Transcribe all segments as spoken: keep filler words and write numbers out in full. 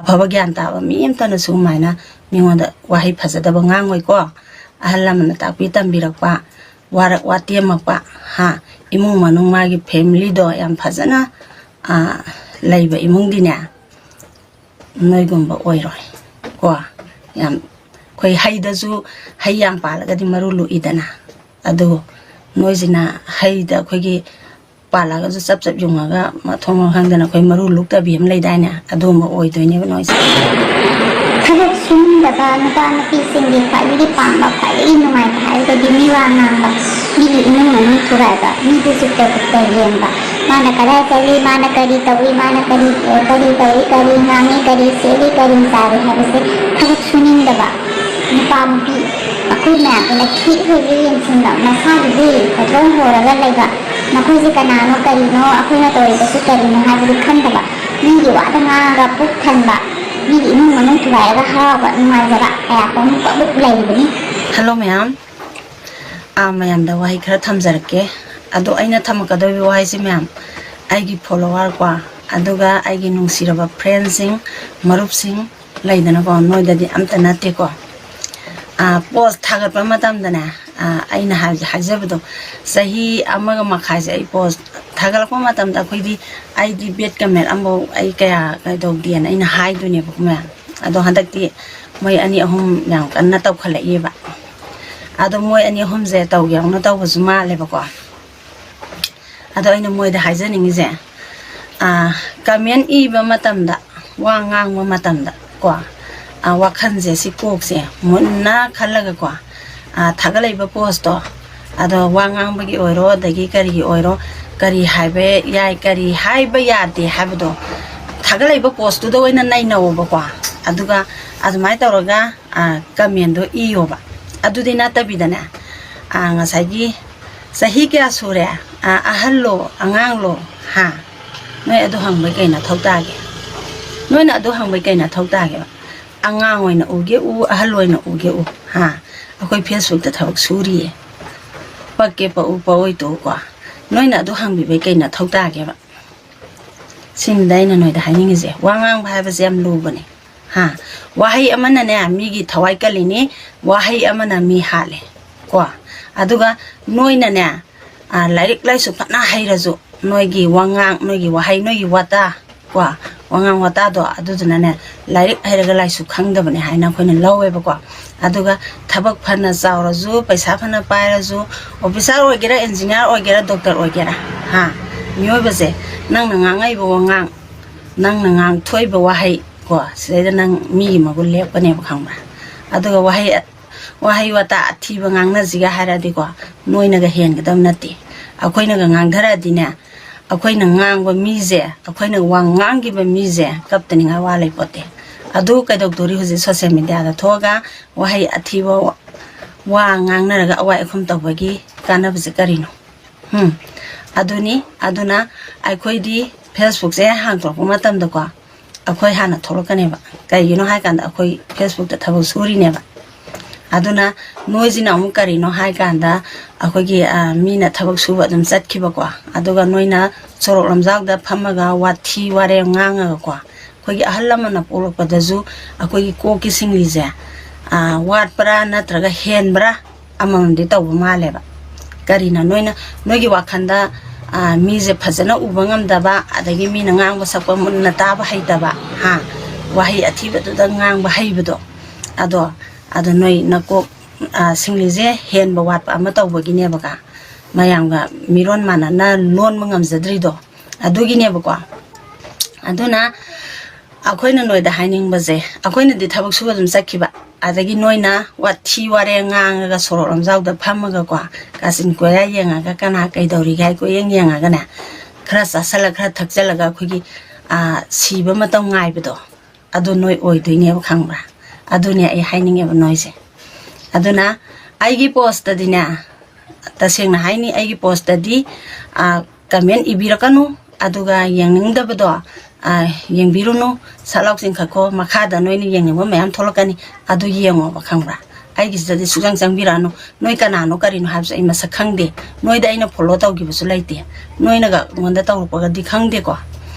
ꯑꯐꯕ ꯒ꯭ꯌꯥꯟ ꯇꯥꯕ ꯃꯤ ꯑꯃꯇꯅꯁꯨ ꯑꯗꯨꯃꯥꯏꯅ ꯃꯤꯉꯣꯟꯗ ꯋꯥꯍꯩ ꯐꯖꯗꯕ ꯉꯥꯡꯉꯣꯏꯀꯣ꯫ ꯑꯍꯜ ꯂꯃꯟꯅ ꯇꯥꯛꯄꯤ ꯇꯝꯕꯤꯔꯛꯄ, ꯋꯥꯔꯛ ꯋꯥꯇꯦꯝꯃꯛꯄ, ꯍꯥ, ꯏꯃꯨꯡ ꯃꯅꯨꯡ ꯃꯥꯒꯤ ꯐꯦꯃꯤꯂꯤꯗꯣ ꯌꯥꯝ ꯐꯖꯅ, ꯑ, ꯂꯩꯕ ꯏꯃꯨꯡꯗꯤꯅꯦ, ꯅꯣꯏꯒꯨꯝꯕ ꯑꯣꯏꯔꯣꯏ ꯀꯣ꯫ ꯌꯥꯝ, ꯑꯩꯈꯣꯏ ꯍꯩꯗꯁꯨ ꯍꯩ ꯌꯥꯝ ꯄꯥꯜꯂꯒꯗꯤ ꯃꯔꯨ ꯂꯨꯛꯏꯗꯅ, ꯑꯗꯨ ꯅꯣꯏꯁꯤꯅ ꯍꯩꯗ ꯑꯩꯈꯣꯏꯒꯤ ꯄꯥꯜꯂꯒꯁꯨ ꯆꯞ ꯆꯞ ꯌꯨꯡꯉꯒ ꯃꯊꯣꯡ ꯃꯔꯝ ꯈꯪꯗꯅ ꯑꯩꯈꯣꯏ ꯃꯔꯨ ꯂꯨꯛꯇꯕꯤ ꯑꯃ ꯂꯩꯗꯥꯏꯅꯦ, ꯑꯗꯨꯒꯨꯝꯕ ꯑꯣꯏꯗꯣꯏꯅꯦꯕ ꯅꯣꯏꯁꯦ꯫ ꯊꯕꯛ ꯁꯨꯅꯤꯡꯗꯕ ꯅꯨꯄꯥ ꯅꯨꯄꯤꯁꯤꯡꯒꯤ ꯈ꯭ꯋꯥꯏꯗꯒꯤ ꯄꯥꯝꯕ, ꯈ꯭ꯋꯥꯏꯗꯒꯤ ꯅꯨꯡꯉꯥꯏꯕ ꯍꯥꯏꯔꯒꯗꯤ ꯃꯤꯋꯥ ꯉꯥꯡꯕ, ꯃꯤꯒꯤ ꯏꯃꯨꯡ ꯃꯅꯨꯡ ꯊꯨꯒꯥꯏꯕ, ꯃꯤꯗꯨꯁꯨ ꯇꯦꯛꯇ ꯌꯦꯡꯕ, ꯃꯥꯅ ꯀꯗꯥꯏ ꯆꯠꯂꯤ, ꯃꯥꯅ ꯀꯔꯤ ꯇꯧꯏ, ꯃꯥꯅ ꯀꯔꯤ, ꯀꯔꯤ ꯇꯧꯏ, ꯀꯔꯤ ꯉꯥꯡꯏ, ꯀꯔꯤ ꯁꯦꯠꯂꯤ, ꯀꯔꯤ ꯆꯥꯔꯤ ꯍꯥꯏꯕꯁꯦ ꯊꯕꯛ ꯁꯨꯅꯤꯡꯗꯕ ꯅꯨꯄꯥ ꯅꯨꯄꯤ ꯑꯩꯈꯣꯏ ꯃꯌꯥꯝꯗꯨꯅ ꯊꯦꯛ ꯍꯦꯛ ꯌꯦꯡꯁꯤꯟꯕ, ꯃꯁꯥꯒꯤꯗꯤ ꯄꯣꯠꯂꯣꯏ ꯍꯣꯔꯒ ꯂꯩꯕ, ꯃꯈꯣꯏꯁꯦ ꯀꯅꯥꯅꯣ, ꯀꯔꯤꯅꯣ, ꯑꯩꯈꯣꯏꯅ ꯇꯧꯔꯤꯕꯁꯤ ꯀꯔꯤꯅꯣ ꯍꯥꯏꯕꯗꯨ ꯈꯪꯗꯕ, ꯃꯤꯒꯤ ꯋꯥꯗ ꯉꯥꯡꯉꯒ ꯄꯨꯛ ꯊꯟꯕ, ꯃꯤꯒꯤ ꯏꯃꯨꯡ ꯃꯅꯨꯡ ꯊꯨꯒꯥꯏꯔꯒ ꯍꯔꯥꯎꯕ, ꯅꯨꯡꯉꯥꯏꯖꯕ ꯀꯌꯥ ꯀꯣꯝ ꯀꯣꯝ ꯂꯩꯔꯤꯕꯅꯤ꯫ ꯍꯜꯂꯣ ꯃꯌꯥꯝ, ꯑꯥ, ꯃꯌꯥꯝꯗ ꯋꯥꯍꯩ ꯈꯔ ꯊꯝꯖꯔꯛꯀꯦ꯫ ꯑꯗꯣ ꯑꯩꯅ ꯊꯝꯃꯛꯀꯗꯧꯔꯤꯕ ꯋꯥꯍꯩꯁꯦ ꯃꯌꯥꯝ, ꯑꯩꯒꯤ ꯐꯣꯂꯣꯋꯔ ꯀꯣ, ꯑꯗꯨꯒ ꯑꯩꯒꯤ ꯅꯨꯡꯁꯤꯔꯕ ꯐ꯭ꯔꯦꯟꯁꯤꯡ, ꯃꯔꯨꯞꯁꯤꯡ ꯂꯩꯗꯅꯀꯣ, ꯅꯣꯏꯗꯗꯤ ꯑꯝꯇ ꯅꯠꯇꯦꯀꯣ꯫ ꯑꯥ, ꯄꯣꯁ ꯊꯥꯒꯠꯄ ꯃꯇꯝꯗꯅꯦ, ꯑꯥ, ꯑꯩꯅ ꯍꯥꯏ-, ꯍꯥꯏꯖꯕꯗꯣ, ꯆꯍꯤ ꯑꯃꯒ ꯃꯈꯥꯏꯁꯦ ꯑꯩ ꯄꯣꯁ ꯊꯥꯒꯠꯂꯛꯄ ꯃꯇꯝꯗ ꯑꯩꯈꯣꯏꯗꯤ, ꯑꯩꯗꯤ ꯕꯦꯠ ꯀꯃꯦꯟ ꯑꯃꯐꯥꯎ ꯑꯩ ꯀꯌꯥ ꯀꯩꯗꯧꯗꯦꯅ ꯑꯩꯅ ꯍꯥꯏꯗꯣꯏꯅꯦꯕꯀꯣ ꯃꯌꯥꯝ꯫ ꯑꯗꯣ ꯍꯟꯗꯛꯇꯤ ꯃꯣꯏ ꯑꯅꯤ ꯑꯍꯨꯝ ꯌꯥꯝ ꯀꯟꯅ ꯇꯧꯈꯠꯂꯛꯏꯕ꯫ ꯑꯗꯣ ꯃꯣꯏ ꯑꯅꯤ ꯑꯍꯨꯝꯁꯦ ꯇꯧꯒꯦ ꯌꯥꯎꯅ ꯇꯧꯕꯁꯨ ꯃꯥꯜꯂꯦꯕꯀꯣ꯫ ꯑꯗꯣ ꯑꯩꯅ ꯃꯣꯏꯗ ꯍꯥꯏꯖꯅꯤꯡꯉꯤꯁꯦ, ꯑꯥ, ꯀꯃꯦꯟ ꯏꯕ ꯃꯇꯝꯗ, ꯋꯥ ꯉꯥꯡꯕ ꯃꯇꯝꯗ ꯀꯣ, ꯑꯥ, ꯋꯥꯈꯜꯁꯦ, ꯁꯤ ꯀꯣꯛꯁꯦ ꯃꯨꯟꯅ ꯈꯜꯂꯒꯀꯣ, ꯑꯥ, ꯊꯥꯒꯠꯂꯛꯏꯕ ꯄꯣꯁꯇꯣ, ꯑꯗꯣ ꯋꯥ ꯉꯥꯡꯕꯒꯤ ꯑꯣꯏꯔꯣ, ꯑꯗꯒꯤ ꯀꯔꯤꯒꯤ ꯑꯣꯏꯔꯣ, ꯀꯔꯤ ꯍꯥꯏꯕ ꯌꯥꯏ, ꯀꯔꯤ ꯍꯥꯏꯕ ꯌꯥꯗꯦ ꯍꯥꯏꯕꯗꯣ ꯊꯥꯒꯠꯂꯛꯏꯕ ꯄꯣꯁꯇꯨꯗ ꯑꯣꯏꯅ ꯅꯩꯅꯧꯑꯣꯕꯀꯣ꯫ ꯑꯗꯨꯒ ꯑꯗꯨꯃꯥꯏꯅ ꯇꯧꯔꯒ, ꯑꯥ, ꯀꯃꯦꯟꯗꯣ ꯏꯌꯣꯕ꯫ ꯑꯗꯨꯗꯤ ꯅꯠꯇꯕꯤꯗꯅꯦ, ꯑꯥ, ꯉꯁꯥꯏꯒꯤ "ꯆꯍꯤ ꯀꯌꯥ ꯁꯨꯔꯦ? ꯑꯥ, ꯑꯍꯜꯂꯣ, ꯑꯉꯥꯡꯂꯣ?" ꯍꯥ? ꯅꯣꯏ ꯑꯗꯨ ꯍꯪꯕꯩ ꯀꯩ ꯅꯊꯧ ꯇꯥꯒꯦ? ꯅꯣꯏꯅ ꯑꯗꯨ ꯍꯪꯕꯩ ꯀꯩ ꯅꯊꯧ ꯇꯥꯒꯦꯕ? ꯑꯉꯥꯡ ꯑꯣꯏꯅ ꯎꯒꯦ ꯎ, ꯑꯍꯜ ꯑꯣꯏꯅ ꯎꯒꯦ ꯎ, ꯍꯥ? ꯑꯩꯈꯣꯏ ꯐꯦꯁꯕꯨꯛꯇ ꯊꯕꯛ ꯁꯨꯔꯤꯌꯦ꯫ ꯄꯛꯀꯦ ꯄꯛꯎ, ꯄꯛꯑꯣꯏ ꯇꯣꯛꯎꯀꯣ꯫ ꯅꯣꯏꯅ ꯑꯗꯨ ꯍꯪꯕꯤꯕꯩ ꯀꯩ ꯅꯊꯧ ꯇꯥꯒꯦꯕ? ꯁꯤꯅꯤꯗ ꯑꯩꯅ ꯅꯣꯏꯗ ꯍꯥꯏꯅꯤꯡꯉꯤꯁꯦ꯫ ꯋꯥ ꯉꯥꯡꯕ ꯍꯥꯏꯕꯁꯦ ꯌꯥꯝ ꯂꯨꯕꯅꯦ꯫ ꯍꯥ? ꯋꯥꯍꯩ ꯑꯃꯅꯅꯦ ꯃꯤꯒꯤ ꯊꯋꯥꯏ ꯀꯜꯂꯤꯅꯤ, ꯋꯥꯍꯩ ꯑꯃꯅ ꯃꯤ ꯍꯥꯠꯂꯦ꯫ ꯀꯣ? ꯑꯗꯨꯒ ꯅꯣꯏꯅꯅꯦ, ꯑ, ꯂꯥꯏꯔꯤꯛ ꯂꯥꯏꯁꯨ ꯐꯅ ꯍꯩꯔꯁꯨ, ꯅꯣꯏꯒꯤ ꯋꯥꯉꯥꯡ, ꯅꯣꯏꯒꯤ ꯋꯥꯍꯩ, ꯅꯣꯏꯒꯤ ꯋꯥꯇꯥ, ꯀꯣ? ꯋꯥꯉꯥꯡ ꯋꯥꯇꯥꯗꯣ, ꯑꯗꯨꯗꯨꯅꯅꯦ, ꯂꯥꯏꯔꯤꯛ ꯍꯩꯔꯒ ꯂꯥꯏꯁꯨ ꯈꯪꯗꯕꯅꯦ ꯍꯥꯏꯅ ꯑꯩꯈꯣꯏꯅ ꯂꯧꯋꯦꯕꯀꯣ꯫ ꯑꯗꯨꯒ ꯊꯕꯛ ꯐꯅ ꯆꯥꯎꯔꯁꯨ, ꯄꯩꯁꯥ ꯐꯅ ꯄꯥꯏꯔꯁꯨ, officer ꯑꯣꯏꯒꯦꯔꯥ, engineer ꯑꯣꯏꯒꯦꯔꯥ, doctor ꯑꯣꯏꯒꯦꯔꯥ, ꯍꯥ? ꯃꯤꯑꯣꯏꯕꯁꯦ, ꯅꯪꯅ ꯉꯥꯡꯉꯛꯏꯕ ꯋꯥꯉꯥꯡ, ꯅꯪꯅ ꯉꯥꯡꯊꯣꯛꯏꯕ ꯋꯥꯍꯩ, ꯀꯣ, ꯁꯤꯗꯩꯗ ꯅꯪ ꯃꯤꯒꯤ ꯃꯒꯨꯟ ꯂꯦꯞꯀꯅꯦꯕ, ꯈꯪꯕ꯭ꯔꯥ? ꯑꯗꯨꯒ ꯋꯥꯍꯩ, ꯋꯥꯍꯩ ꯋꯥꯇꯥ ꯑꯊꯤꯕ ꯉꯥꯡꯅꯁꯤꯒ ꯍꯥꯏꯔꯗꯤꯀꯣ, ꯅꯣꯏꯅꯒ ꯍꯦꯟꯒꯗꯕ ꯅꯠꯇꯦ꯫ ꯑꯩꯈꯣꯏꯅꯒ ꯉꯥꯡꯊꯔꯛꯑꯗꯤꯅꯦ, ꯑꯩꯈꯣꯏꯅ ꯉꯥꯡꯕ ꯃꯤꯁꯦ, ꯑꯩꯈꯣꯏꯅ ꯋꯥ ꯉꯥꯡꯈꯤꯕ ꯃꯤꯁꯦ ꯀꯞꯇꯅꯤꯡꯉꯥꯏ ꯋꯥ ꯂꯩꯄꯣꯠꯇꯦ꯫ ꯑꯗꯨ ꯀꯩꯗꯧꯗꯣꯔꯤ? ꯍꯧꯖꯤꯛ social mediaꯗ ꯊꯣꯛꯑꯒ ꯋꯥꯍꯩ ꯑꯊꯤꯕ ꯋꯥ ꯉꯥꯡꯅꯔꯒ ꯑꯋꯥꯏ ꯑꯈꯨꯝ ꯇꯧꯕꯒꯤ ꯀꯥꯟꯅꯕꯁꯦ ꯀꯔꯤꯅꯣ? ꯎꯝ, ꯑꯗꯨꯅꯤ꯫ ꯑꯗꯨꯅ ꯑꯩꯈꯣꯏꯗꯤ Facebookꯁꯦ ꯍꯥꯡꯗꯣꯔꯛꯄ ꯃꯇꯝꯗꯀꯣ, ꯑꯩꯈꯣꯏ ꯍꯥꯟꯅ ꯊꯣꯛꯂꯛꯀꯅꯦꯕ꯫ ꯀꯩꯒꯤꯅꯣ ꯍꯥꯏꯀꯥꯟꯗ, ꯑꯩꯈꯣꯏ Facebookꯇ ꯊꯕꯛ ꯁꯨꯔꯤꯅꯦꯕ꯫ ꯑꯗꯨꯅ ꯅꯣꯏꯁꯤꯅ ꯑꯃꯨꯛ ꯀꯔꯤꯅꯣ ꯍꯥꯏꯀꯥꯟꯗ, ꯑꯩꯈꯣꯏꯒꯤ, ꯑ, ꯃꯤꯅ ꯊꯕꯛ ꯁꯨꯕ ꯑꯗꯨꯝ ꯆꯠꯈꯤꯕꯀꯣ, ꯑꯗꯨꯒ ꯅꯣꯏꯅ ꯁꯣꯔꯣꯛ ꯂꯝꯖꯥꯎꯗ ꯐꯝꯃꯒ ꯋꯥꯊꯤ ꯋꯥꯔꯦꯝ ꯉꯥꯡꯉꯒꯀꯣ, ꯑꯩꯈꯣꯏꯒꯤ ꯑꯍꯜ ꯂꯃꯟꯅ ꯄꯣꯛꯂꯛꯄꯗꯁꯨ ꯑꯩꯈꯣꯏꯒꯤ ꯀꯣꯛꯀꯤ ꯁꯤꯡꯂꯤꯁꯦ, ꯑ, ꯋꯥꯠꯄ꯭ꯔꯥ ꯅꯠꯇ꯭ꯔꯒ ꯍꯦꯟꯕ꯭ꯔꯥ ꯑꯃꯃꯝꯗꯤ ꯇꯧꯕ ꯃꯥꯜꯂꯦꯕ꯫ ꯀꯔꯤꯅꯣ ꯅꯣꯏꯅ, ꯅꯣꯏꯒꯤ ꯋꯥꯈꯜꯗ, ꯑ, ꯃꯤꯁꯦ ꯐꯖꯅ ꯎꯕ ꯉꯝꯗꯕ, ꯑꯗꯒꯤ ꯃꯤꯅ ꯉꯥꯡꯕ ꯁꯛꯄ ꯃꯨꯟꯅ ꯇꯥꯕ ꯍꯩꯇꯕ, ꯍꯥ? ꯋꯥꯍꯩ ꯑꯊꯤꯕꯗꯨꯗ ꯉꯥꯡꯕ ꯍꯩꯕꯗꯣ, ꯑꯗꯣ, ꯑꯗꯣ ꯅꯣꯏ ꯅꯀꯣꯛ, ꯑ, ꯁꯤꯡꯂꯤꯁꯦ ꯍꯦꯟꯕ ꯋꯥꯠꯄ ꯑꯃ ꯇꯧꯕꯒꯤꯅꯦꯕꯀ꯫ ꯃꯌꯥꯝꯒ ꯃꯤꯔꯣꯟ ꯃꯥꯟꯅꯅ ꯂꯣꯟꯕ ꯉꯝꯖꯗ꯭ꯔꯤꯗꯣ, ꯑꯗꯨꯒꯤꯅꯦꯕꯀꯣ꯫ ꯑꯗꯨꯅ ꯑꯩꯈꯣꯏꯅ ꯅꯣꯏꯗ ꯍꯥꯏꯅꯤꯡꯕꯁꯦ, ꯑꯩꯈꯣꯏꯅꯗꯤ ꯊꯕꯛ ꯁꯨꯕ ꯑꯗꯨꯝ ꯆꯠꯈꯤꯕ, ꯑꯗꯒꯤ ꯅꯣꯏꯅ ꯋꯥꯊꯤ ꯋꯥꯔꯦꯡ ꯉꯥꯡꯉꯒ ꯁꯣꯔꯣꯛ ꯂꯝꯖꯥꯎꯗ ꯐꯝꯃꯒꯀꯣ, ꯀꯥꯆꯤꯟ ꯀꯣꯏꯌꯥ ꯌꯦꯡꯉꯒ ꯀꯅꯥ ꯀꯩꯗꯧꯔꯤꯒꯦ ꯍꯥꯏ ꯀꯣꯏꯌꯦꯡ ꯌꯦꯡꯉꯒꯅꯦ, ꯈꯔ ꯆꯥꯁꯜꯂ ꯈꯔ ꯊꯛꯆꯜꯂꯒ ꯑꯩꯈꯣꯏꯒꯤ, ꯑꯥ, ꯁꯤꯕ ꯃꯇꯝ ꯉꯥꯏꯕꯗꯣ, ꯑꯗꯨ ꯅꯣꯏ ꯑꯣꯏꯗꯣꯏꯅꯦꯕ, ꯈꯪꯕ꯭ꯔꯥ? ꯑꯗꯨꯅꯦ ꯑꯩ ꯍꯥꯏꯅꯤꯡꯉꯦꯕ ꯅꯣꯏꯁꯦ꯫ ꯑꯗꯨꯅ ꯑꯩꯒꯤ postꯇꯗꯤꯅꯦ, ꯇꯁꯦꯡꯅ ꯍꯥꯏꯅꯤ, ꯑꯩꯒꯤ postꯇꯗꯤ, ꯑꯥ, comment ꯏꯕꯤꯔꯛꯀꯅꯨ, ꯑꯗꯨꯒ ꯌꯦꯡꯅꯤꯡꯗꯕꯗꯣ, ꯑꯥ, ꯌꯦꯡꯕꯤꯔꯨꯅꯨ, ꯁꯠ ꯂꯥꯎ ꯆꯤꯡꯈꯠꯈꯣ, ꯃꯈꯥꯗ ꯅꯣꯏꯅ ꯌꯦꯡꯅꯤꯡꯕ ꯃꯌꯥꯝ ꯊꯣꯛꯂꯛꯀꯅꯤ, ꯑꯗꯨ ꯌꯦꯡꯉꯣꯕ, ꯈꯪꯕ꯭ꯔꯥ? ꯑꯩꯒꯤꯁꯤꯗꯗꯤ ꯁꯨꯛꯆꯪ ꯆꯪꯕꯤꯔꯛꯑꯅꯨ꯫ ꯅꯣꯏ ꯀꯅꯥꯅꯣ ꯀꯔꯤꯅꯣ ꯍꯥꯏꯕꯁꯨ ꯑꯩ ꯃꯁꯛ ꯈꯪꯗꯦ꯫ ꯅꯣꯏꯗ ꯑꯩꯅ follow ꯇꯧꯈꯤꯕꯁꯨ ꯂꯩꯇꯦ꯫ ꯅꯣꯏꯅꯒ ꯑꯩꯉꯣꯟꯗ ꯇꯧꯔꯛꯄꯒꯗꯤ ꯈꯪꯗꯦꯀꯣ꯫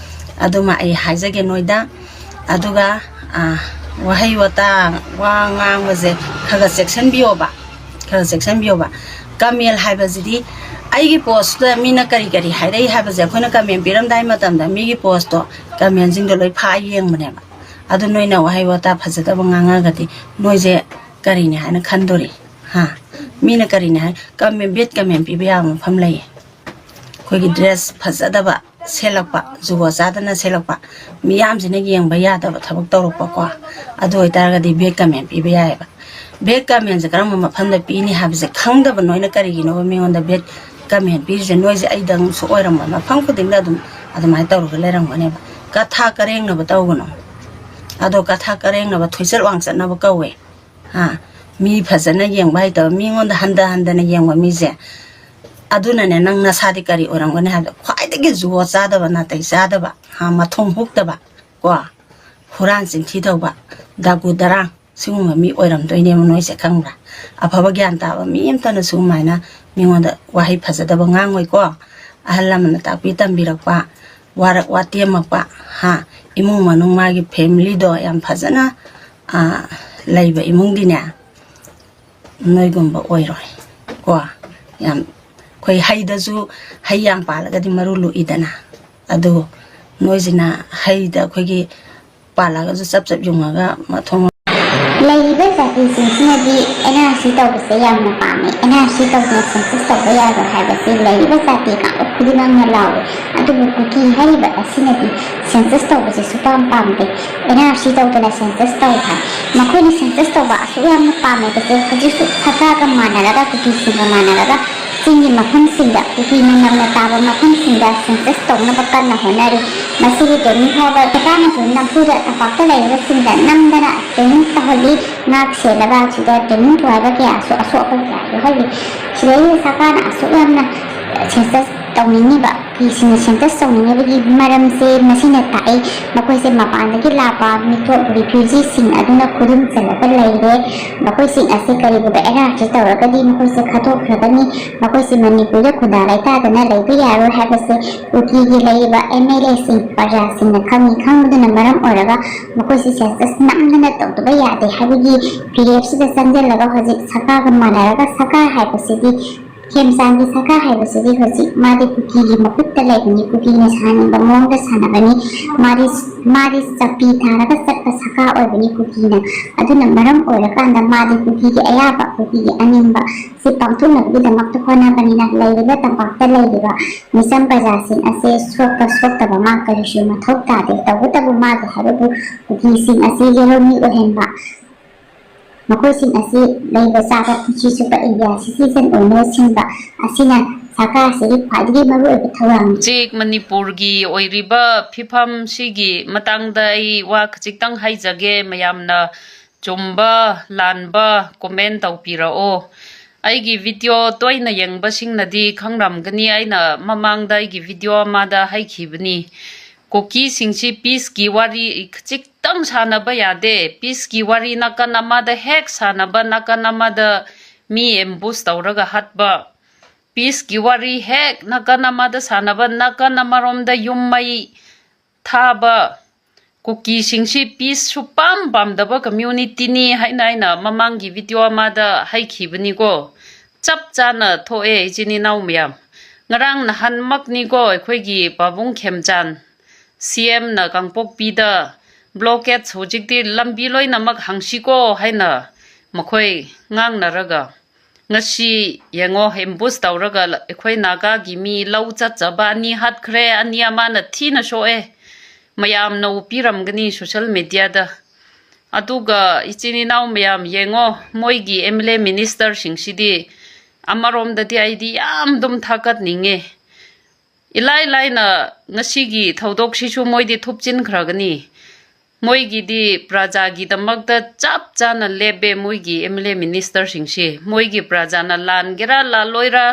ꯑꯗꯨꯃ ꯑꯩ ꯍꯥꯏꯖꯒꯦ ꯅꯣꯏꯗ꯫ ꯑꯗꯨꯒ, ꯑ, ꯋꯥꯍꯩ ꯋꯥꯇꯥ, ꯋꯥ ꯉꯥꯡꯕꯁꯦ ꯈꯔ ꯈꯔ ꯆꯦꯛꯁꯤꯟꯕꯤꯌꯣꯕ, ꯈꯔ ꯈꯔ ꯆꯦꯛꯁꯤꯟꯕꯤꯌꯣꯕ꯫ ꯀꯃꯦꯟ ꯍꯥꯏꯕꯁꯤꯗꯤ ꯑꯩꯒꯤ ꯄꯣꯁꯇꯨꯗ ꯃꯤꯅ ꯀꯔꯤ ꯀꯔꯤ ꯍꯥꯏꯔꯛꯏ ꯍꯥꯏꯕꯁꯦ ꯑꯩꯈꯣꯏꯅ ꯀꯃꯦꯟ ꯄꯤꯔꯝꯗꯥꯏ ꯃꯇꯝꯗ ꯃꯤꯒꯤ ꯄꯣꯁꯇꯣ, ꯀꯃꯦꯟꯁꯤꯡꯗꯣ ꯂꯣꯏ ꯐꯥꯛꯑ ꯌꯦꯡꯕꯅꯦꯕ꯫ ꯑꯗꯨ ꯅꯣꯏꯅ ꯋꯥꯍꯩ ꯋꯥꯇꯥ ꯐꯖꯗꯕ ꯉꯥꯡꯉꯒꯗꯤ ꯅꯣꯏꯁꯦ ꯀꯔꯤꯅꯤ ꯍꯥꯏꯅ ꯈꯟꯗꯣꯔꯤ? ꯍꯥ? ꯃꯤꯅ ꯀꯔꯤꯅꯤ ꯍꯥꯏ? ꯀꯃꯦꯟ, ꯕꯦꯗ ꯀꯃꯦꯟ ꯄꯤꯕ ꯌꯥꯕ ꯃꯐꯝ ꯂꯩꯌꯦ꯫ ꯑꯩꯈꯣꯏꯒꯤ ꯗ꯭ꯔꯦꯁ ꯐꯖꯗꯕ ꯁꯦꯠꯂꯛꯄ, ꯖꯨꯒꯣꯠ ꯆꯥꯗꯅ ꯁꯦꯠꯂꯛꯄ, ꯃꯤꯌꯥꯝꯁꯤꯅ ꯌꯦꯡꯕ ꯌꯥꯗꯕ ꯊꯕꯛ ꯇꯧꯔꯛꯄꯀꯣ, ꯑꯗꯨ ꯑꯣꯏꯇꯥꯔꯒꯗꯤ ꯕꯦꯗ ꯀꯃꯦꯟ ꯄꯤꯕ ꯌꯥꯏꯑꯕ꯫ ꯕꯦꯗ ꯀꯃꯦꯟꯁꯦ ꯀꯔꯝꯕ ꯃꯐꯝꯗ ꯄꯤꯅꯤ ꯍꯥꯏꯕꯁꯦ ꯈꯪꯗꯕ ꯅꯣꯏꯅ ꯀꯔꯤꯒꯤꯅꯣꯕ ꯃꯤꯉꯣꯟꯗ ꯕꯦꯗ ꯀꯃꯦꯟ ꯄꯤꯔꯤꯁꯦ? ꯅꯣꯏꯁꯦ ꯑꯩꯗꯪꯁꯨ ꯑꯣꯏꯔꯝꯃꯣꯏ, ꯃꯐꯝ ꯈꯨꯗꯤꯡꯗ ꯑꯗꯨꯝ ꯑꯗꯨꯃꯥꯏꯅ ꯇꯧꯔꯒ ꯂꯩꯔꯝꯒꯅꯦꯕ꯫ ꯀꯊꯥ ꯀꯔꯦꯡꯅꯕ ꯇꯧꯒꯅꯨ꯫ ꯑꯗꯣ ꯀꯊꯥ ꯀꯔꯦꯡꯅꯕ ꯊꯣꯏꯆꯠ ꯋꯥꯡꯆꯠꯅꯕ ꯀꯧꯋꯦ꯫ ꯍꯥ? ꯃꯤ ꯐꯖꯅ ꯌꯦꯡꯕ ꯍꯩꯇꯕ, ꯃꯤꯉꯣꯟꯗ ꯍꯟꯊ ꯍꯟꯊꯅ ꯌꯦꯡꯕ ꯃꯤꯁꯦ, ꯑꯗꯨꯅꯅꯦ ꯅꯪ ꯅꯁꯥꯗꯤ ꯀꯔꯤ ꯑꯣꯏꯔꯝꯒꯅꯤ ꯍꯥꯏꯕꯗ ꯈ꯭ꯋꯥꯏꯗꯒꯤ ꯖꯨꯒꯣꯠ ꯆꯥꯗꯕ, ꯅꯥꯇꯩ ꯆꯥꯗꯕ, ꯍꯥ, ꯃꯊꯣꯡ ꯍꯨꯛꯇꯕ, ꯀꯣ, ꯍꯨꯔꯥꯟ ꯆꯤꯟꯊꯤ ꯇꯧꯕ, ꯗꯥꯀꯨ ꯗꯔꯥꯡ, ꯁꯤꯒꯨꯝꯕ ꯃꯤ ꯑꯣꯏꯔꯝꯗꯣꯏꯅꯦꯕ ꯅꯣꯏꯁꯦ, ꯈꯪꯕ꯭ꯔꯥ? ꯑꯐꯕ ꯒ꯭ꯌꯥꯟ ꯇꯥꯕ ꯃꯤ ꯑꯃꯇꯅ ꯁꯨꯃꯥꯏꯅ ꯃꯤꯉꯣꯟꯗ ꯋꯥꯍꯩ ꯐꯖꯗꯕ ꯉꯥꯡꯉꯣꯏꯀꯣ꯫ ꯑꯍꯜ ꯂꯃꯟꯅ ꯇꯥꯛꯄꯤ ꯇꯝꯕꯤꯔꯛꯄ, ꯋꯥꯔꯛ ꯋꯥꯇꯦꯝꯃꯛꯄ, ꯍꯥ, ꯏꯃꯨꯡ ꯃꯅꯨꯡ ꯃꯥꯒꯤ ꯐꯦꯃꯤꯂꯤꯗꯣ ꯌꯥꯝ ꯐꯖꯅ, ꯑ, ꯂꯩꯕ ꯏꯃꯨꯡꯗꯤꯅꯦ, ꯅꯣꯏꯒꯨꯝꯕ ꯑꯣꯏꯔꯣꯏ ꯀꯣ꯫ ꯌꯥꯝ, ꯑꯩꯈꯣꯏ ꯍꯩꯗꯁꯨ, ꯍꯩ ꯌꯥꯝ ꯄꯥꯜꯂꯒꯗꯤ ꯃꯔꯨ ꯂꯨꯏꯗꯅ, ꯑꯗꯨ ꯅꯣꯏꯁꯤꯅ ꯍꯩꯗ ꯑꯩꯈꯣꯏꯒꯤ ꯄꯥꯜꯂꯒꯁꯨ ꯆꯞ ꯆꯞ ꯌꯨꯡꯉꯒ ꯃꯊꯣꯡ ꯂꯩꯔꯤꯕ ꯖꯥꯇꯤꯁꯤꯡꯁꯤꯅꯗꯤ ꯑꯦꯟ ꯑꯥꯔ ꯁꯤ ꯇꯧꯕꯁꯦ ꯌꯥꯝꯅ ꯄꯥꯝꯃꯦ꯫ ꯑꯦꯟ ꯑꯥꯔ ꯁꯤ ꯇꯧꯗꯅ ꯁꯦꯟꯁꯁ ꯇꯧꯕ ꯌꯥꯔꯣꯏ ꯍꯥꯏꯕꯁꯤ ꯂꯩꯔꯤꯕ ꯖꯥꯇꯤ ꯀꯥꯡꯂꯨꯞ ꯈꯨꯗꯤꯡꯃꯛꯅ ꯂꯥꯎꯏ꯫ ꯑꯗꯨꯕꯨ ꯀꯨꯀꯤ ꯍꯥꯏꯔꯤꯕ ꯑꯁꯤꯅꯗꯤ ꯁꯦꯟꯁꯁ ꯇꯧꯕꯁꯦ ꯁꯨꯄꯥꯝ ꯄꯥꯝꯗꯦ꯫ ꯑꯦꯟ ꯑꯥꯔ ꯁꯤ ꯇꯧꯗꯅ ꯁꯦꯟꯁꯁ ꯇꯧ ꯍꯥꯏ꯫ ꯃꯈꯣꯏꯅ ꯁꯦꯟꯁꯁ ꯇꯧꯕ ꯑꯁꯨꯛ ꯌꯥꯝꯅ ꯄꯥꯝꯂꯤꯕꯁꯦ ꯍꯧꯖꯤꯛꯁꯨ ꯁꯔꯀꯥꯔꯒ ꯃꯥꯟꯅꯔꯒ, ꯀꯨꯀꯤꯁꯤꯡꯒ ꯃꯥꯟꯅꯔꯒ ꯆꯤꯡꯒꯤ ꯃꯐꯝꯁꯤꯡꯗ, ꯀꯨꯀꯤꯅ ꯅꯝꯅ ꯇꯥꯕ ꯃꯐꯝꯁꯤꯡꯗ ꯁꯦꯟꯁꯁ ꯇꯧꯅꯕ ꯀꯟꯅ ꯍꯣꯠꯅꯔꯤ꯫ ꯃꯁꯤꯒꯤ ꯇ꯭ꯔꯦꯅꯤꯡ ꯐꯥꯎꯕ ꯁꯔꯀꯥꯔꯅꯁꯨ ꯅꯝꯐꯨꯗ ꯇꯝꯄꯥꯛꯇ ꯂꯩꯔꯤꯕꯁꯤꯡꯗ ꯅꯝꯗꯅ ꯇ꯭ꯔꯦꯅꯤꯡ ꯇꯧꯍꯜꯂꯤ꯫ ꯉꯥꯛ ꯁꯦꯜꯂꯒ ꯁꯤꯗ ꯇ꯭ꯔꯦꯅꯤꯡ ꯇꯧꯍꯟꯕ ꯀꯌꯥꯁꯨ ꯑꯁꯣꯛ ꯑꯄꯟ ꯀꯌꯥ ꯌꯥꯎꯍꯜꯂꯤ꯫ ꯁꯤꯗꯩꯁꯤꯗ ꯁꯔꯀꯥꯔꯅ ꯑꯁꯨꯛ ꯌꯥꯝꯅ ꯁꯦꯟꯁꯁ ꯇꯧꯅꯤꯡꯉꯤꯕ, ꯀꯨꯀꯤꯁꯤꯡꯅ ꯁꯦꯟꯁꯁ ꯇꯧꯅꯤꯡꯉꯤꯕꯒꯤ ꯃꯔꯝꯁꯦ ꯃꯁꯤꯅ ꯇꯥꯛꯏ꯫ ꯃꯈꯣꯏꯁꯦ ꯃꯄꯥꯟꯗꯒꯤ ꯂꯥꯛꯄ ꯃꯤꯇꯣꯞ, ꯔꯤꯐ꯭ꯌꯨꯖꯤꯁꯤꯡ ꯑꯗꯨꯅ ꯈꯨꯗꯨꯝ ꯆꯜꯂꯒ ꯂꯩꯔꯦ꯫ ꯃꯈꯣꯏꯁꯤꯡ ꯑꯁꯦ ꯀꯔꯤꯒꯨꯝꯕ ꯑꯦꯟ ꯑꯥꯔ ꯁꯤ ꯇꯧꯔꯒꯗꯤ ꯃꯈꯣꯏꯁꯦ ꯈꯠꯇꯣꯛꯈ꯭ꯔꯒꯅꯤ꯫ ꯃꯈꯣꯏꯁꯦ ꯃꯅꯤꯄꯨꯔꯗ ꯈꯨꯟꯗꯥ ꯂꯩꯇꯥꯗꯅ ꯂꯩꯕ ꯌꯥꯔꯣꯏ ꯍꯥꯏꯕꯁꯦ ꯀꯨꯀꯤꯒꯤ ꯂꯩꯔꯤꯕ ꯑꯦꯝ ꯑꯦꯜ ꯑꯦꯁꯤꯡ, ꯄ꯭ꯔꯖꯥꯁꯤꯡꯅ ꯈꯪꯏ꯫ ꯈꯪꯕꯗꯨꯅ ꯃꯔꯝ ꯑꯣꯏꯔꯒ ꯃꯈꯣꯏꯁꯦ ꯁꯦꯟꯁꯁ ꯅꯝꯗꯅ ꯇꯧꯗꯕ ꯌꯥꯗꯦ ꯍꯥꯏꯕꯒꯤ ꯐꯤꯔꯦꯞꯁꯤꯗ ꯆꯪꯁꯤꯜꯂꯒ ꯍꯧꯖꯤꯛ ꯁꯔꯀꯥꯔꯒ ꯃꯥꯟꯅꯔꯒ ꯁꯔꯀꯥꯔ ꯍꯥꯏꯕꯁꯤꯗꯤ ꯈꯦꯝꯆꯥꯟꯒꯤ ꯁꯔꯀꯥꯔ ꯍꯥꯏꯕꯁꯤꯗꯤ ꯍꯧꯖꯤꯛ ꯃꯥꯗꯤ ꯀꯨꯀꯤꯒꯤ ꯃꯈꯨꯠꯇ ꯂꯩꯕꯅꯤ, ꯀꯨꯀꯤꯅ ꯁꯥꯅꯤꯡꯕ ꯃꯑꯣꯡꯗ ꯁꯥꯟꯅꯕꯅꯤ, ꯃꯥꯗꯤ, ꯃꯥꯗꯤ ꯆꯞꯄꯤ ꯊꯥꯔꯒ ꯆꯠꯄ ꯁꯔꯀꯥꯔ ꯑꯣꯏꯕꯅꯤ ꯀꯨꯀꯤꯅ꯫ ꯑꯗꯨꯅ ꯃꯔꯝ ꯑꯣꯏꯔꯀꯥꯟꯗ ꯃꯥꯗꯤ ꯀꯨꯀꯤꯒꯤ ꯑꯌꯥꯕ, ꯀꯨꯀꯤꯒꯤ ꯑꯅꯤꯡꯕ ꯁꯤ ꯄꯥꯡꯊꯣꯛꯅꯕꯒꯤꯗꯃꯛꯇ ꯍꯣꯠꯅꯕꯅꯤꯅ ꯂꯩꯔꯤꯕ ꯇꯝꯄꯥꯛꯇ ꯂꯩꯔꯤꯕ ꯃꯤꯆꯝ ꯄ꯭ꯔꯖꯥꯁꯤꯡ ꯑꯁꯦ ꯁꯣꯛꯄ ꯁꯣꯛꯇꯕ ꯃꯥ ꯀꯔꯤꯁꯨ ꯃꯊꯧ ꯇꯥꯗꯦ꯫ ꯇꯧꯕꯇꯕꯨ ꯃꯥꯒꯤ ꯍꯥꯏꯕꯕꯨ ꯀꯨꯀꯤꯁꯤꯡ ꯑꯁꯤ ꯌꯦꯜꯍꯧꯃꯤ ꯑꯣꯏꯍꯟꯕ, ꯃꯈꯣꯏꯁꯤꯡ ꯑꯁꯤ ꯂꯩꯕ ꯆꯥꯕ ꯄꯨꯟꯁꯤ ꯆꯨꯞꯄ ꯏꯟꯗꯤꯌꯥ ꯁꯤꯇꯤꯖꯟ ꯑꯣꯏꯅ ꯁꯤꯟꯕ ꯑꯁꯤꯅ ꯁꯔꯀꯥꯔꯁꯤꯒꯤ ꯈ꯭ꯋꯥꯏꯗꯒꯤ ꯃꯔꯨꯑꯣꯏꯕ ꯊꯧꯔꯥꯡꯅꯤ꯫ ꯍꯧꯖꯤꯛ ꯃꯅꯤꯄꯨꯔꯒꯤ ꯑꯣꯏꯔꯤꯕ ꯐꯤꯕꯝꯁꯤꯒꯤ ꯃꯇꯥꯡꯗ ꯑꯩ ꯋꯥ ꯈꯖꯤꯛꯇꯪ ꯍꯥꯏꯖꯒꯦ꯫ ꯃꯌꯥꯝꯅ ꯆꯨꯝꯕ ꯂꯥꯟꯕ ꯀꯣꯃꯦꯟ ꯇꯧꯕꯤꯔꯛꯑꯣ꯫ ꯑꯩꯒꯤ ꯚꯤꯗꯤꯑꯣ ꯇꯣꯏꯅ ꯌꯦꯡꯕꯁꯤꯡꯅꯗꯤ ꯈꯪꯔꯝꯒꯅꯤ, ꯑꯩꯅ ꯃꯃꯥꯡꯗ ꯑꯩꯒꯤ ꯚꯤꯗꯤꯑꯣ ꯑꯃꯗ ꯍꯥꯏꯈꯤꯕꯅꯤ, ꯀꯨꯀꯤꯁꯤꯡꯁꯤ ꯄꯤꯁꯀꯤ ꯋꯥꯔꯤ ꯈꯖꯤꯛꯇꯪ ꯁꯥꯟꯅꯕ ꯌꯥꯗꯦ꯫ ꯄꯤꯁꯀꯤ ꯋꯥꯔꯤ ꯅꯥꯀꯟ ꯑꯃꯗ ꯍꯦꯛ ꯁꯥꯟꯅꯕ, ꯅꯥꯀꯟ ꯑꯃꯗ ꯃꯤ ꯑꯦꯝꯕꯨꯁ ꯇꯧꯔꯒ ꯍꯥꯠꯄ꯫ ꯄꯤꯁꯀꯤ ꯋꯥꯔꯤ ꯍꯦꯛ ꯅꯥꯀꯟ ꯑꯃꯗ ꯁꯥꯟꯅꯕ, ꯅꯥꯀꯟ ꯑꯃꯔꯣꯝꯗ ꯌꯨꯝ ꯃꯩ ꯊꯥꯕ꯫ ꯀꯨꯀꯤꯁꯤꯡꯁꯤ ꯄꯤꯁ ꯁꯨꯄꯥꯝ ꯄꯥꯝꯗꯕ ꯀꯝꯃ꯭ꯌꯨꯅꯤꯇꯤꯅꯤ ꯍꯥꯏꯅ ꯑꯩꯅ ꯃꯃꯥꯡꯒꯤ ꯚꯤꯗꯤꯑꯣ ꯑꯃꯗ ꯍꯥꯏꯈꯤꯕꯅꯤꯀꯣ꯫ ꯆꯞ ꯆꯥꯅ ꯊꯣꯛꯑꯦ, ꯏꯆꯤꯟ ꯏꯅꯥꯎ ꯃꯌꯥꯝ꯫ ꯉꯔꯥꯡ ꯅꯍꯥꯟꯃꯛꯅꯤꯀꯣ, ꯑꯩꯈꯣꯏꯒꯤ ꯄꯥꯕꯨꯡ ꯈꯦꯝꯆꯥꯟ ꯁꯤ ꯑꯦꯝꯅ ꯀꯥꯡꯄꯣꯛꯄꯤꯗ ꯕ꯭ꯂꯣꯀꯦꯠ, ꯍꯧꯖꯤꯛꯇꯤ ꯂꯝꯕꯤ ꯂꯣꯏꯅꯃꯛ ꯍꯥꯡꯁꯤꯀꯣ ꯍꯥꯏꯅ ꯃꯈꯣꯏ ꯉꯥꯡꯅꯔꯒ, ꯉꯁꯤ ꯌꯦꯡꯉꯣ, ꯑꯦꯝꯕꯨꯁ ꯇꯧꯔꯒ ꯑꯩꯈꯣꯏ ꯅꯥꯒꯥꯒꯤ ꯃꯤ ꯂꯧ ꯆꯠꯆꯕ ꯑꯅꯤ ꯍꯥꯠꯈ꯭ꯔꯦ, ꯑꯅꯤ ꯑꯃꯅ ꯊꯤꯅ ꯁꯣꯛꯑꯦ꯫ ꯃꯌꯥꯝꯅ ꯎꯞꯄꯤꯔꯝꯒꯅꯤ ꯁꯣꯁꯦꯜ ꯃꯦꯗꯤꯌꯥꯗ꯫ ꯑꯗꯨꯒ ꯏꯆꯤꯟ ꯏꯅꯥꯎ ꯃꯌꯥꯝ ꯌꯦꯡꯉꯣ, ꯃꯣꯏꯒꯤ ꯑꯦꯝ ꯑꯦꯜ ꯑꯦ ꯃꯤꯅꯤꯁꯇꯔꯁꯤꯡꯁꯤꯗꯤ ꯑꯃꯔꯣꯝꯗꯗꯤ ꯑꯩꯗꯤ ꯌꯥꯝ ꯑꯗꯨꯝ ꯊꯥꯒꯠꯅꯤꯡꯉꯦ꯫ ꯏꯂꯥꯏ ꯂꯥꯏꯅ ꯉꯁꯤꯒꯤ ꯊꯧꯗꯣꯛꯁꯤꯁꯨ ꯃꯣꯏꯗꯤ ꯊꯨꯞꯆꯤꯟꯈ꯭ꯔꯒꯅꯤ꯫ ꯃꯣꯏꯒꯤꯗꯤ ꯄ꯭ꯔꯖꯥꯒꯤꯗꯃꯛꯇ ꯆꯞ ꯆꯥꯅ ꯂꯦꯞꯄꯦ ꯃꯣꯏꯒꯤ ꯑꯦꯝ ꯑꯦꯜ ꯑꯦ ꯃꯤꯅꯤꯁꯇꯔꯁꯤꯡꯁꯦ꯫ ꯃꯣꯏꯒꯤ ꯄ꯭ꯔꯖꯥꯅ ꯂꯥꯟꯒꯦꯔꯥ ꯂꯥꯜꯂꯣꯏꯔꯥ,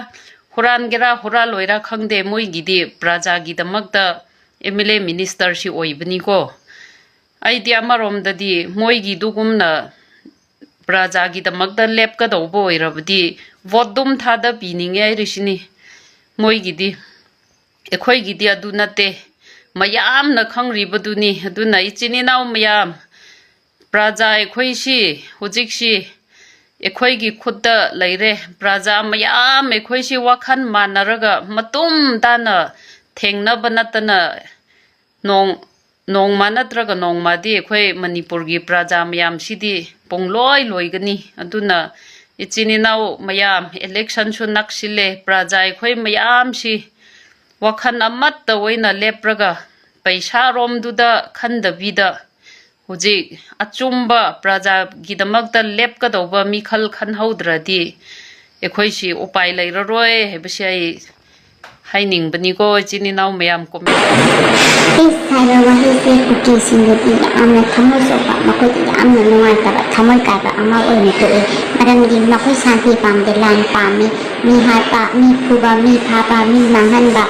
ꯍꯨꯔꯥꯟꯒꯦꯔꯥ ꯍꯨꯔꯥꯜꯂꯣꯏꯔꯥ ꯈꯪꯗꯦ, ꯃꯣꯏꯒꯤꯗꯤ ꯄ꯭ꯔꯖꯥꯒꯤꯗꯃꯛꯇ ꯑꯦꯝ ꯑꯦꯜ ꯑꯦ ꯃꯤꯅꯤꯁꯇꯔꯁꯤ ꯑꯣꯏꯕꯅꯤꯀꯣ꯫ ꯑꯩꯗꯤ ꯑꯃꯔꯣꯝꯗꯗꯤ ꯃꯣꯏꯒꯤꯗꯨꯒꯨꯝꯅ ꯄ꯭ꯔꯖꯥꯒꯤꯗꯃꯛꯇ ꯂꯦꯞꯀꯗꯧꯕ ꯑꯣꯏꯔꯕꯗꯤ ꯚꯣꯠ ꯑꯗꯨꯝ ꯊꯥꯗꯕꯤꯅꯤꯡꯉꯦ ꯍꯥꯏꯔꯤꯁꯤꯅꯤ꯫ ꯃꯣꯏꯒꯤꯗꯤ, ꯑꯩꯈꯣꯏꯒꯤꯗꯤ ꯑꯗꯨ ꯅꯠꯇꯦ꯫ ꯃꯌꯥꯝꯅ ꯈꯪꯔꯤꯕꯗꯨꯅꯤ꯫ ꯑꯗꯨꯅ ꯏꯆꯤꯟ ꯏꯅꯥꯎ ꯃꯌꯥꯝ, ꯄ꯭ꯔꯖꯥ ꯑꯩꯈꯣꯏꯁꯤ ꯍꯧꯖꯤꯛꯁꯤ ꯑꯩꯈꯣꯏꯒꯤ ꯈꯨꯠꯇ ꯂꯩꯔꯦ꯫ ꯄ꯭ꯔꯖꯥ ꯃꯌꯥꯝ ꯑꯩꯈꯣꯏꯁꯤ ꯋꯥꯈꯜ ꯃꯥꯟꯅꯔꯒ ꯃꯇꯨꯝ ꯇꯥꯅ ꯊꯦꯡꯅꯕ ꯅꯠꯇꯅ ꯅꯣꯡ-, ꯅꯣꯡꯃ ꯅꯠꯇ꯭ꯔꯒ ꯅꯣꯡꯃꯗꯤ ꯑꯩꯈꯣꯏ ꯃꯅꯤꯄꯨꯔꯒꯤ ꯄ꯭ꯔꯖꯥ ꯃꯌꯥꯝꯁꯤꯗꯤ ꯄꯨꯡꯂꯣꯏ ꯂꯣꯏꯒꯅꯤ꯫ ꯑꯗꯨꯅ ꯏꯆꯤꯟ ꯏꯅꯥꯎ ꯃꯌꯥꯝ, ꯏꯂꯦꯛꯁꯟꯁꯨ ꯅꯛꯁꯤꯜꯂꯦ꯫ ꯄ꯭ꯔꯖꯥ ꯑꯩꯈꯣꯏ ꯃꯌꯥꯝꯁꯤ ꯋꯥꯈꯜ ꯑꯃꯠꯇ ꯑꯣꯏꯅ ꯂꯦꯞꯔꯒ ꯄꯩꯁꯥꯔꯣꯝꯗꯨꯗ ꯈꯟꯗꯕꯤꯗ ꯍꯧꯖꯤꯛ ꯑꯆꯨꯝꯕ ꯄ꯭ꯔꯖꯥꯒꯤꯗꯃꯛꯇ ꯂꯦꯞꯀꯗꯧꯕ ꯃꯤꯈꯜ ꯈꯟꯍꯧꯗ꯭ꯔꯗꯤ ꯑꯩꯈꯣꯏꯁꯤ ꯎꯄꯥꯏ ꯂꯩꯔꯔꯣꯏ ꯍꯥꯏꯕꯁꯤ ꯑꯩ ꯍꯥꯏꯅꯤꯡꯕꯅꯤꯀꯣ, ꯏꯆꯤꯟ ꯏꯅꯥꯎ ꯃꯌꯥꯝ꯫ ꯀꯣꯃꯦꯟ ꯇꯧ꯫ ꯄꯤꯁ ꯍꯥꯏꯕ ꯋꯥꯍꯩꯁꯦ ꯀꯨꯀꯤꯁꯤꯡꯗꯗꯤ ꯌꯥꯝꯅ ꯊꯃꯣꯏ ꯁꯣꯛꯄ, ꯃꯈꯣꯏꯗ ꯌꯥꯝꯅ ꯅꯨꯡꯉꯥꯏꯇꯕ, ꯊꯃꯣꯏ ꯀꯥꯏꯕ ꯑꯃ ꯑꯣꯏꯅ ꯊꯣꯛꯏ꯫ ꯃꯔꯝꯗꯤ ꯃꯈꯣꯏ ꯁꯥꯟꯇꯤ ꯄꯥꯝꯗꯦ, ꯂꯥꯟ ꯄꯥꯝꯃꯤ, ꯃꯤ ꯍꯥꯠꯄ, ꯃꯤ ꯐꯨꯕ, ꯃꯤ ꯐꯥꯕ, ꯃꯤ ꯃꯥꯡꯍꯟꯕ,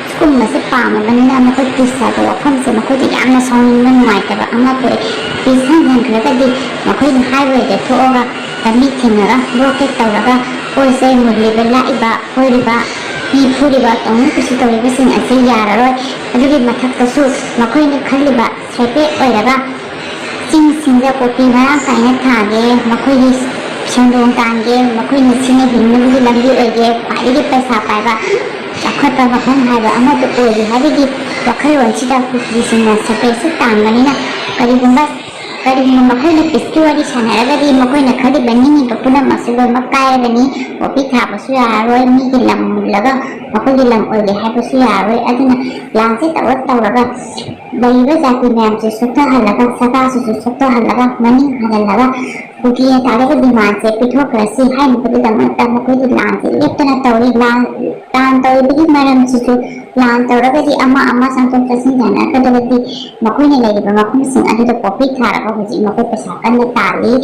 ꯁꯤꯒꯨꯝꯕꯁꯦ ꯄꯥꯝꯃꯕꯅꯤꯅ ꯃꯈꯣꯏ ꯄꯤꯁ ꯍꯥꯏꯕ ꯋꯥꯐꯝꯁꯦ ꯃꯈꯣꯏꯗ ꯌꯥꯝꯅ ꯁꯥꯎꯅꯤꯡꯕ, ꯅꯨꯡꯉꯥꯏꯇꯕ ꯑꯃ ꯄꯣꯛꯏ꯫ ꯄꯤꯁ ꯍꯟꯍꯟꯈ꯭ꯔꯒꯗꯤ ꯃꯈꯣꯏꯅ ꯍꯥꯏꯔꯣꯏꯗ ꯊꯣꯛꯑꯒ ꯂꯝꯕꯤ ꯊꯤꯡꯉꯒ ꯕ꯭ꯂꯣꯀꯦꯠ ꯇꯧꯔꯒ ꯄꯣꯠ ꯆꯩ ꯃꯨꯜꯂꯤꯕ, ꯂꯥꯛꯏꯕ, ꯐꯣꯏꯔꯤꯕ, ꯃꯤ ꯐꯨꯔꯤꯕ, ꯇꯧꯅꯤꯡ ꯀꯨꯁꯤ ꯇꯧꯔꯤꯕꯁꯤꯡ ꯑꯁꯤ ꯌꯥꯔꯔꯣꯏ꯫ ꯑꯗꯨꯒꯤ ꯃꯊꯛꯇꯁꯨ ꯃꯈꯣꯏꯅ ꯈꯜꯂꯤꯕ ꯁꯦꯄꯦꯠ ꯑꯣꯏꯔꯒ ꯆꯤꯡꯁꯤꯡꯗ ꯄꯣꯄꯤ ꯃꯔꯥꯡ ꯀꯥꯏꯅ ꯊꯥꯒꯦ, ꯃꯈꯣꯏꯒꯤ ꯁꯦꯟꯗꯣꯡ ꯇꯥꯟꯒꯦ, ꯃꯈꯣꯏꯅ ꯁꯤꯅ ꯍꯤꯡꯅꯕꯒꯤ ꯂꯝꯕꯤ ꯑꯣꯏꯒꯦ, ꯈ꯭ꯋꯥꯏꯗꯒꯤ ꯄꯩꯁꯥ ꯄꯥꯏꯕ ꯆꯥꯎꯈꯠꯄ ꯃꯐꯝ ꯍꯥꯏꯕ ꯑꯃꯗꯨ ꯑꯣꯏꯒꯦ ꯍꯥꯏꯕꯒꯤ ꯋꯥꯈꯜꯂꯣꯟꯁꯤꯗ ꯀꯨꯀꯤꯁꯤꯡꯅ ꯁꯦꯄꯦꯠꯁꯤ ꯇꯥꯟꯕꯅꯤꯅ ꯀꯔꯤꯒꯨꯝꯕ ꯀꯔꯤꯒꯨꯝꯕ ꯃꯈꯣꯏꯅ ꯄꯤꯁꯀꯤ ꯋꯥꯔꯤ ꯁꯥꯟꯅꯔꯒꯗꯤ ꯃꯈꯣꯏꯅ ꯈꯜꯂꯤꯕ ꯅꯤꯡꯉꯤꯕ ꯄꯨꯝꯅꯃꯛꯁꯨ ꯂꯣꯏꯅꯃꯛ ꯀꯥꯏꯔꯒꯅꯤ꯫ ꯄꯣꯄꯤ ꯊꯥꯕꯁꯨ ꯌꯥꯔꯔꯣꯏ, ꯃꯤꯒꯤ ꯂꯝ ꯃꯨꯜꯂꯒ ꯃꯈꯣꯏꯒꯤ ꯂꯝ ꯑꯣꯏꯔꯦ ꯍꯥꯏꯕꯁꯨ ꯌꯥꯔꯔꯣꯏ꯫ ꯑꯗꯨꯅ ꯂꯥꯟꯁꯦ ꯇꯧꯔ ꯇꯧꯔꯒ ꯂꯩꯔꯤꯕ ꯖꯥꯇꯤ ꯃꯌꯥꯝꯁꯦ ꯁꯣꯛꯊꯍꯜꯂꯒ, ꯁꯔꯀꯥꯔꯁꯤꯁꯨ ꯁꯣꯛꯊꯍꯜꯂꯒ, ꯃꯅꯤꯡ ꯍꯜꯍꯜꯂꯒ, ꯀꯨꯀꯤ ꯇꯥꯔꯒ ꯗꯤꯃꯥꯟꯁꯦ ꯄꯤꯊꯣꯛꯈ꯭ꯔꯁꯤ ꯍꯥꯏꯅꯕꯒꯤꯗꯃꯛꯇ ꯃꯈꯣꯏꯒꯤ ꯂꯥꯟꯁꯦ ꯂꯦꯞꯇꯅ ꯇꯧꯔꯤ꯫ ꯂꯥꯟ, ꯂꯥꯟ ꯇꯧꯔꯤꯕꯒꯤ ꯃꯔꯝꯁꯤꯁꯨ ꯂꯥꯟ ꯇꯧꯔꯒꯗꯤ ꯑꯃ ꯑꯃ ꯆꯪꯊꯣꯛ ꯆꯪꯁꯤꯟ ꯌꯥꯅꯔꯛꯀꯗꯕꯗꯤ ꯃꯈꯣꯏꯅ ꯂꯩꯔꯤꯕ ꯃꯐꯝꯁꯤꯡ ꯑꯗꯨꯗ ꯄꯣꯄꯤ ꯊꯥꯔꯒ ꯍꯧꯖꯤꯛ ꯃꯈꯣꯏ ꯄꯩꯁꯥ ꯀꯟꯅ ꯇꯥꯜꯂꯤ꯫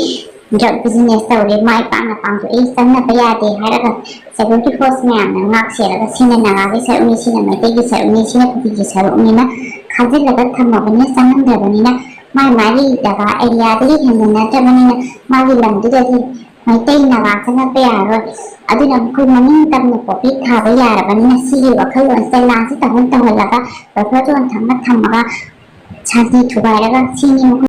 ꯗ꯭ꯔꯒ ꯕꯤꯖꯤꯅꯦꯁ ꯇꯧꯔꯦ, ꯃꯥꯏ ꯄꯥꯛꯅ ꯄꯥꯡꯊꯣꯛꯏ, ꯆꯪꯅꯕ ꯌꯥꯗꯦ ꯍꯥꯏꯔꯒ ꯁꯦꯀ꯭ꯌꯨꯔꯤꯇꯤ ꯐꯣꯔꯁ ꯃꯌꯥꯝꯅ ꯉꯥꯛ ꯁꯦꯜꯂꯒ ꯁꯤꯅ ꯅꯥꯒꯥꯒꯤ ꯁꯔꯨꯛꯅꯤ, ꯁꯤꯅ ꯃꯩꯇꯩꯒꯤ ꯁꯔꯨꯛꯅꯤ, ꯁꯤꯅ ꯀꯨꯀꯤꯒꯤ ꯁꯔꯨꯛꯅꯤꯅ ꯈꯥꯖꯤꯜꯂꯒ ꯊꯝꯃꯕꯅꯤꯅ, ꯆꯪꯍꯟꯗ꯭ꯔꯕꯅꯤꯅ, ꯃꯥꯏ ꯃꯥꯒꯤ ꯖꯒꯥ ꯑꯦꯔꯤꯌꯥꯗꯒꯤ ꯍꯦꯟꯖꯤꯟꯅꯗ꯭ꯔꯕꯅꯤꯅ ꯃꯥꯒꯤ ꯂꯝꯗꯨꯗꯗꯤ ꯃꯩꯇꯩ ꯅꯥꯒꯥ ꯆꯪꯉꯛꯄ ꯌꯥꯔꯔꯣꯏ꯫ ꯑꯗꯨꯅ ꯑꯩꯈꯣꯏ ꯃꯅꯤꯡ ꯇꯝꯅ ꯄꯣꯄꯤ ꯊꯥꯕ ꯌꯥꯔꯕꯅꯤꯅ ꯁꯤꯒꯤ ꯋꯥꯈꯜꯂꯣꯟ ꯆꯩꯅꯥꯁꯤ ꯇꯧꯍꯟ ꯇꯧꯍꯜꯂꯒ ꯕꯐꯔ ꯖꯣꯟ ꯊꯝꯃ ꯊꯝꯃꯒ ꯁꯥꯟꯇꯤ ꯊꯨꯒꯥꯏꯔꯒ ꯁꯤꯅꯤ ꯃꯈꯣꯏ